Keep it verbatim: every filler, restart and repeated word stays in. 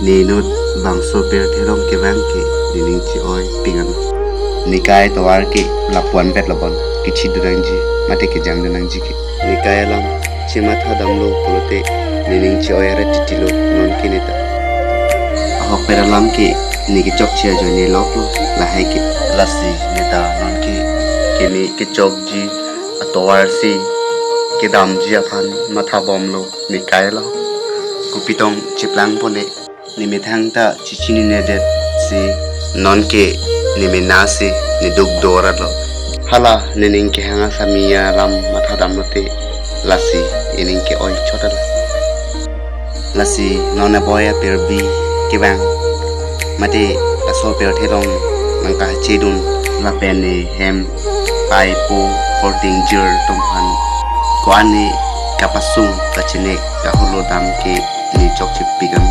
Ne inut bangso pirthe along kevang ke nening che-oi pik an. Ne kai tovar ke lapu-an vet lo bon, kechidun nangji mate kejangdun nangji ke. Ne kai alam chematha damlo pulote nening che-oi aret titi lo non ke neta. Ahokpet alam ke ne kechokche ajoine lok lo lahai ke. Lasi neta non ke keme kechokji atovar si kedamji aphan matha bomlo ne kai lo. Kopitong cheplang pone. Ne methang ta chechininedet si non ke ne mena si ne duk do ra lo. Hala nening kehang asami alam matha damlote lasi ening ke-oi chot lo. Lasi non aboi apirbi kevang mate laso pirthe along nangkachedun lapen ne hem pai po korting jir atum aphan ko-an ne kapasung kachene kaholo dam ke ne chokche pik an.